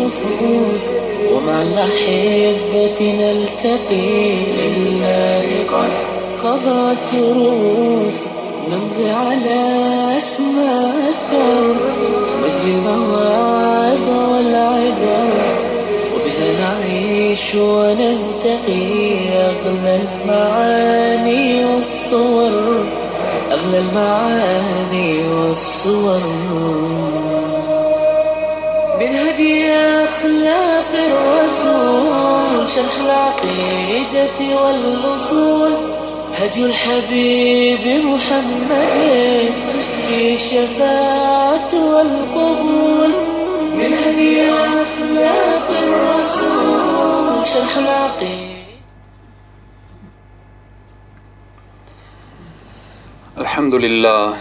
النفوس، ومع الأحبة نلتقي، لله قد خضعت رؤوس، نمضي على أسماء الثور، نجني المواعظ والعبر، وبها نعيش وننتقي، أغلى المعاني والصور، أغلى المعاني والصور. من هدي أخلاق الرسول، شرح العقيدة والأصول، هدي الحبيب محمد في شفاعة والقبول. من هدي أخلاق الرسول، شرح العقيدة. الحمد لله،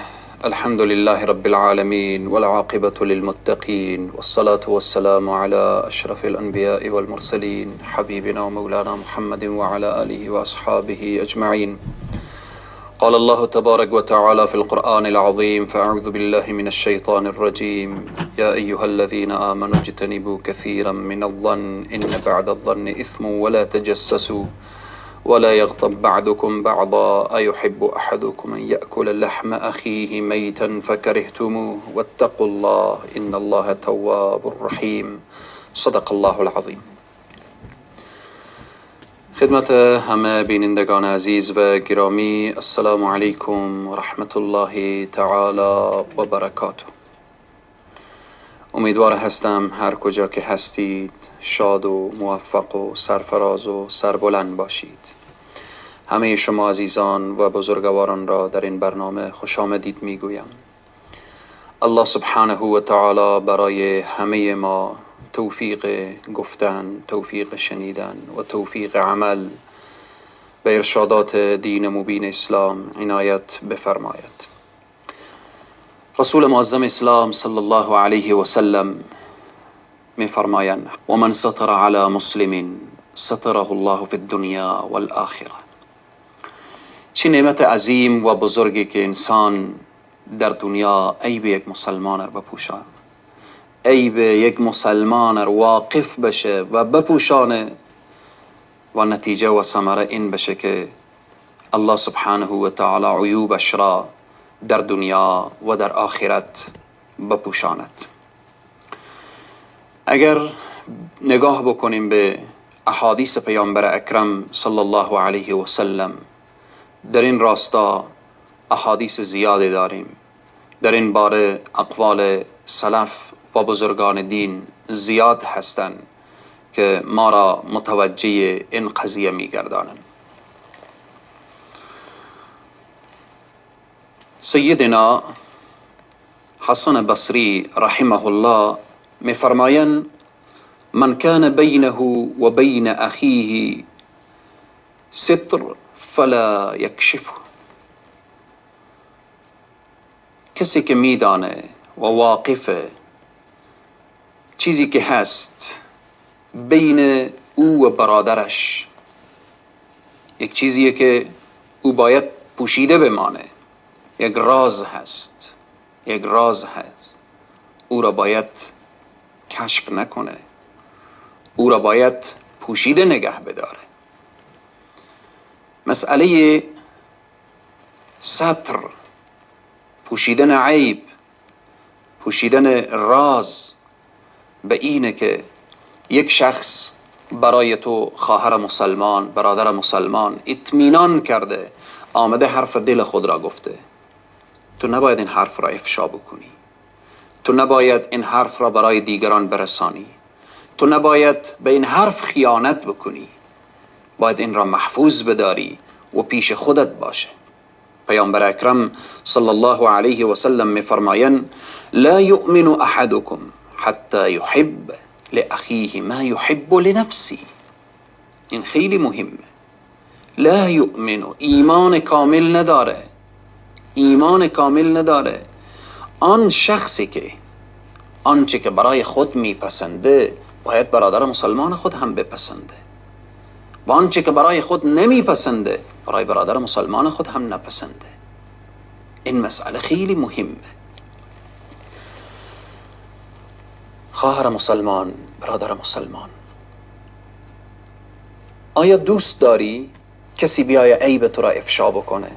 الحمد لله رب العالمين، والعاقبة للمتقين، والصلاة والسلام على أشرف الأنبياء والمرسلين، حبيبنا ومولانا محمد وعلى آله وأصحابه أجمعين. قال الله تبارك وتعالى في القرآن العظيم: فأعوذ بالله من الشيطان الرجيم، يا أيها الذين آمنوا اجتنبوا كثيرا من الظن إن بعد الظن إثم، ولا تجسسوا ولا يغتب بعضكم بعضا، أيحب أحدكم أن يأكل لحم أخيه ميتا فكرهتموه، واتقوا الله إن الله تواب رحيم. صدق الله العظیم. خدمت همه بینندگان عزیز و گرامی، السلام علیکم و رحمت الله تعالی و برکاته. امیدوار هستم هر کجا که هستید شاد و موفق و سرفراز و سربلند باشید. همه شما عزیزان و بزرگواران را در این برنامه خوش آمدید میگویم. الله سبحانه و تعالی برای همه ما توفیق گفتن، توفیق شنیدن و توفیق عمل به ارشادات دین مبین اسلام عنایت بفرماید. رسول معظم اسلام صلی الله علیه و سلم می فرمایند: و من ستر علی مسلم ستره الله فی الدنیا والآخرة. چه نعمت عظیم و بزرگی که انسان در دنیا عیب یک مسلمان را بپوشانه، عیب یک مسلمان را واقف بشه و بپوشانه، و نتیجه و ثمره این بشه که الله سبحانه و تعالی عیوبش را در دنیا و در آخرت بپوشاند. اگر نگاه بکنیم به احادیث پیامبر اکرم صلی الله علیه و سلم، در این راستا احادیث زیادی داریم. در این باره اقوال سلف و بزرگان دین زیاد هستند که ما را متوجه این قضیه می‌گردانند. سیدنا حسن بصری رحمه الله می‌فرمایند: من کان بینه و بین اخیه ستر فلا یکشفه. کسی که میدانه و واقفه چیزی که هست بین او و برادرش، یک چیزیه که او باید پوشیده بمانه، یک راز هست، یک راز هست، او را باید کشف نکنه، او را باید پوشیده نگه بداره. مسئله ستر، پوشیدن عیب، پوشیدن راز، به اینه که یک شخص برای تو خواهر مسلمان، برادر مسلمان اطمینان کرده، آمده حرف دل خود را گفته، تو نباید این حرف را افشا بکنی، تو نباید این حرف را برای دیگران برسانی، تو نباید به این حرف خیانت بکنی، باید این را محفوظ بداری و پیش خودت باشه. پیامبر اکرم صلی الله علیه و سلم می‌فرمایند: لا یؤمن احدکم حتی یحب لأخیه ما یحب لنفسه. این خیلی مهمه. لا یؤمن، ایمان کامل نداره، ایمان کامل نداره آن شخصی که آنچه که برای خود میپسنده باید برادر مسلمان خود هم بپسنده، و آنچه که برای خود نمیپسنده برای برادر مسلمان خود هم نپسنده. این مسئله خیلی مهمه. خواهر مسلمان، برادر مسلمان، آیا دوست داری کسی بیای عیب تو را افشا بکنه؟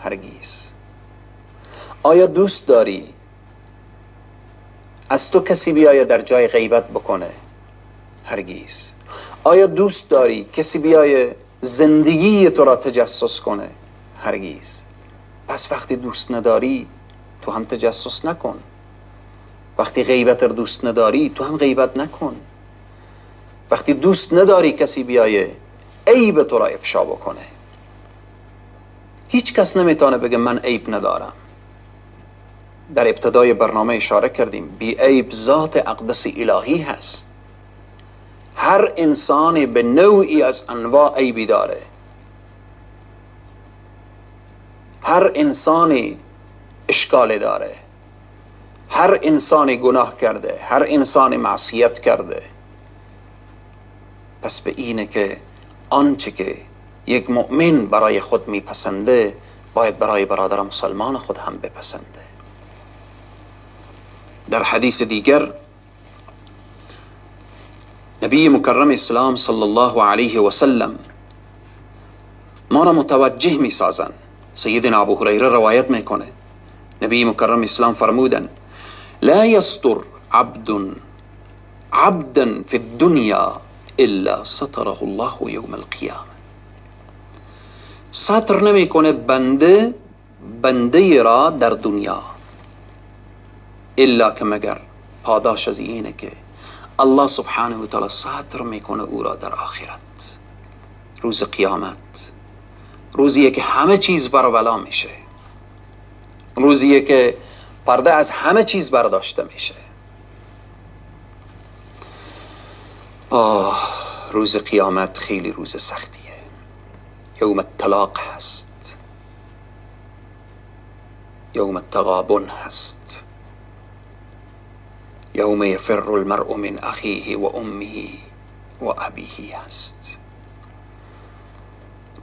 هرگیز. آیا دوست داری از تو کسی بیای در جای غیبت بکنه؟ هرگیز. آیا دوست داری کسی بیای زندگی تو را تجسس کنه؟ هرگیز. پس وقتی دوست نداری تو هم تجسس نکن. وقتی غیبت رو دوست نداری تو هم غیبت نکن. وقتی دوست نداری کسی بیایه عیب تو را افشا بکنه، هیچ کس نمیتونه بگه من عیب ندارم. در ابتدای برنامه اشاره کردیم بی عیب ذات اقدس الهی هست. هر انسانی به نوعی از انواع عیبی داره. هر انسانی اشکال داره. هر انسانی گناه کرده، هر انسانی معصیت کرده. پس به اینه که آنچه که یک مؤمن برای خود میپسنده باید برای برادر مسلمان خود هم بپسنده. در حدیث دیگر نبی مکرم اسلام صلی الله علیه و سلم ما را متوجه میسازن. سیدنا ابو هریره روایت میکنه نبی مکرم اسلام فرمودن لا یستر عبد عبدا فی الدنیا الا ستره الله یوم القیامه. ستر نمیکنه بنده بنده را در دنیا الا که مگر پاداش از اینه که الله سبحانه و تعالی ستر میکنه او را در آخرت، روز قیامت، روزیه که همه چیز برابلا میشه، روزیه که پرده از همه چیز برداشته میشه. آه، روز قیامت خیلی روز سختیه. یوم الطلاق هست، یوم التغابن هست، یوم یفر المرء من اخیه و امه و ابیه هست.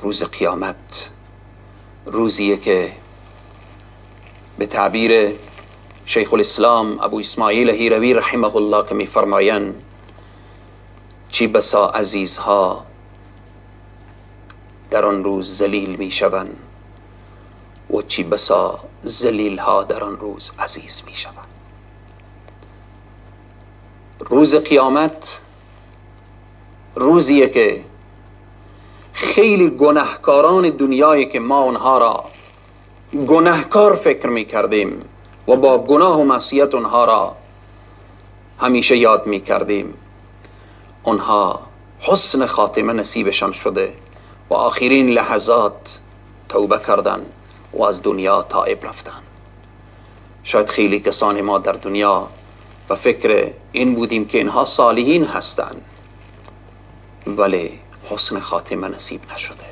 روز قیامت روزیه که به تعبیر شیخ الاسلام ابو اسماعیل هیروی رحمه الله که میفرمایند چی بسا عزیزها در آن روز ذلیل میشوند و چی بسا ذلیلها در آن روز عزیز میشوند. روز قیامت روزیه که خیلی گناهکاران دنیایی که ما آنها را گناهکار فکر میکردیم و با گناه و معصیت آنها را همیشه یاد میکردیم، آنها حسن خاتمه نصیبشان شده و آخرین لحظات توبه کردن و از دنیا تائب رفتن. شاید خیلی کسان ما در دنیا به فکر این بودیم که اینها صالحین هستند، ولی حسن خاتمه نصیب نشده.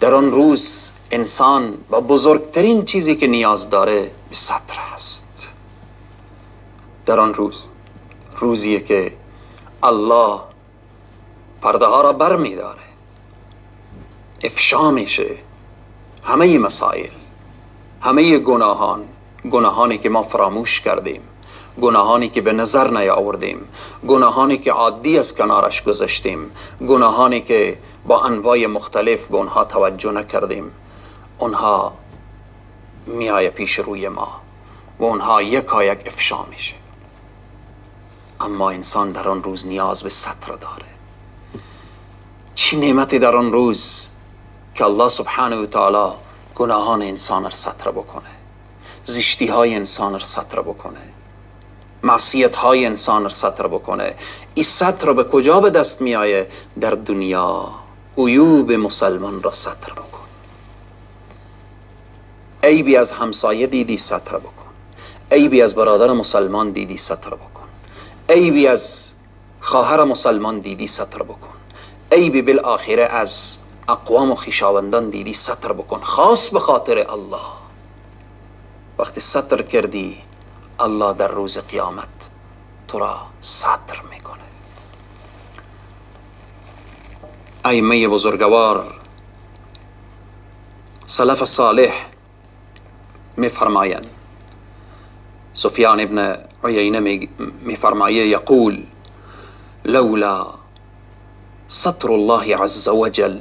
در آن روز انسان با بزرگترین چیزی که نیاز داره به ستر هست. در آن روز، روزیه که الله پرده ها را بر می داره، افشا میشه همه مسائل، همه گناهان، گناهانی که ما فراموش کردیم، گناهانی که به نظر نیاوردیم، گناهانی که عادی از کنارش گذاشتیم، گناهانی که با انواع مختلف به اونها توجه نکردیم، اونها میایه پیش روی ما و اونها یکایک افشا میشه. اما انسان در آن روز نیاز به ستر داره. چی نعمتی در آن روز که الله سبحانه و تعالی گناهان انسان را ستر بکنه، زشتی های انسان را ستر بکنه، معصیت های انسان را ستر بکنه. این ستر به کجا به دست می آیه؟ در دنیا. عیوب مسلمان را ستر بکن. عیبی از همسایه دیدی ستر بکن، عیبی از برادر مسلمان دیدی ستر بکن، عیبی از خواهر مسلمان دیدی ستر بکن، عیبی بالآخره از اقوام و خویشاوندان دیدی ستر بکن، خاص به خاطر الله. وقتی ستر کردی الله در روز قیامت تو را ستر میکنه. ائمه بزرگوار سلف صالح میفرمایند، سفیان ابن عیینه میفرمایه یقول لولا ستر الله عز وجل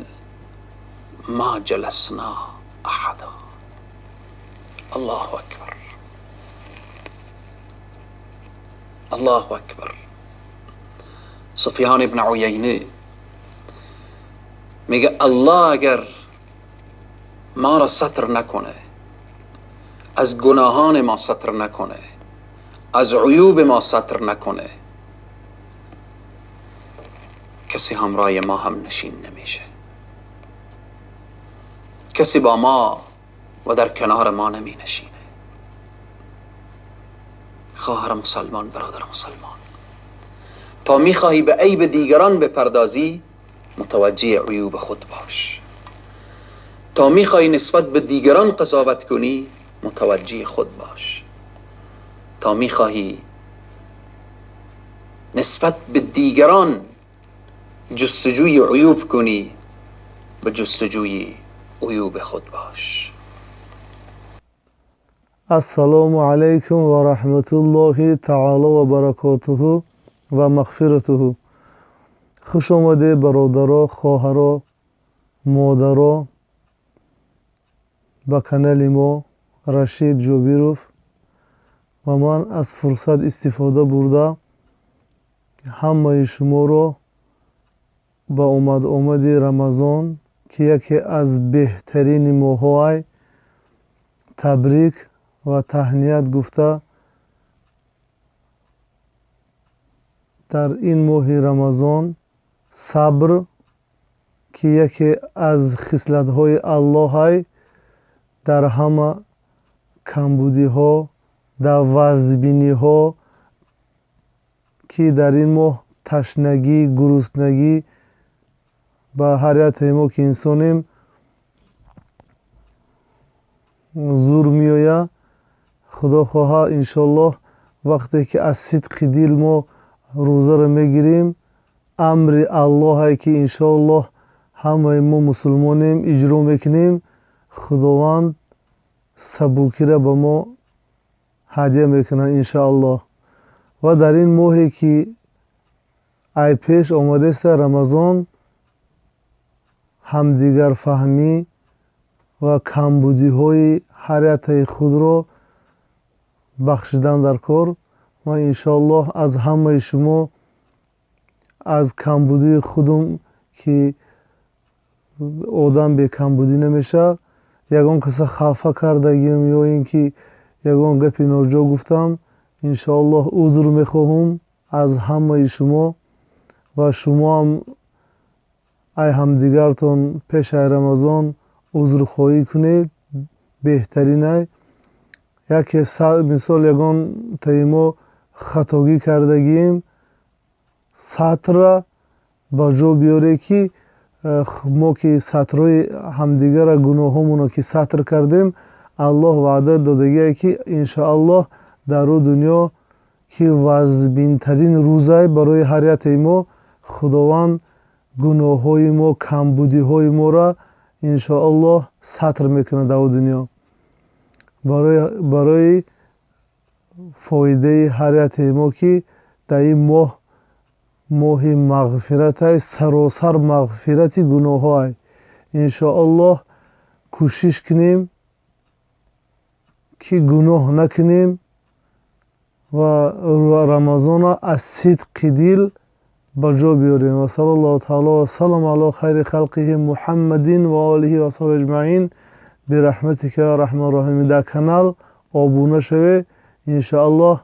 ما جلسنا احدا. الله اکبر، الله اکبر. سفیان ابن عیینه میگه الله اگر ما را ستر نکنه، از گناهان ما ستر نکنه، از عیوب ما ستر نکنه، کسی همراه ما هم نشین نمیشه، کسی با ما و در کنار ما نمی نشینه. خواهر مسلمان، برادر مسلمان، تا میخواهی به عیب دیگران بپردازی متوجه عیوب خود باش، تا میخواهی نسبت به دیگران قضاوت کنی متوجه خود باش، تا میخواهی نسبت به دیگران جستجوی عیوب کنی به جستجوی عیوب خود باش. السلام علیکم و رحمت الله تعالی و برکاته و مغفرته. خوش آمده برادرها، خواهرها، مادرها به کانال ما رشید جابیروف و من از فرصت استفاده برده همه شما را به آمد آمد رمضان که یکی از بهترین ماه‌های تبریک و تهنیت گفته در این ماه رمضان صبر که یکی از خصلت‌های الله در همه کمبودی‌ها، در وزبینی‌ها که در این ماه تشنگی، گرسنگی به هر یک ما که انسانیم زور میآید. خدا خواه انشالله وقتی که از صدق دل ما روزه را میگیریم، امر الله که انشالله همه ما مسلمانیم اجرا میکنیم، خداوند سبوکی را به ما هدیه میکنه انشاءالله. و در این ماهی که ای پیش آمده است رمضان، همدیگر فهمی و کمبودی های هر یک خود را بخشیدن در کار. و انشاءالله از همه شما از کمبودی خودم که آدم به کمبودی نمیشه، یگان کس خفه کردگیم یا اینکه یگان گپی ناجا گفتم، انشاءالله عذر میخواهم از همه شما و شما هم ای همدیگرتون پیش رمضان عذر خواهی کنید، بهترینه. یکی مثال یگان تایما خطاگی کردگیم، سطر با جا بیاره که ما که سطرهای همدیگر گناهامونو که سطر کردیم، الله وعده دادگیه که انشاءالله در او دنیا که وزبینترین روزه برای هر یک ما، خداوند گناههای ما، کمبودیهای ما را انشاءالله سطر میکنه در او دنیا برای فایده هر یک ما که در این ماه، ماه مغفرت، سراسر مغفرت گناه های. انشاءالله کوشش کنیم که گناه نکنیم و رمضان از صدق دل به جا بیاریم. و صلی الله تعالی و سلام علی خیر خلقه محمد و آله و صحبه اجمعین برحمتک یا ارحم الراحمین. در کانال آبونه شوه انشاءالله.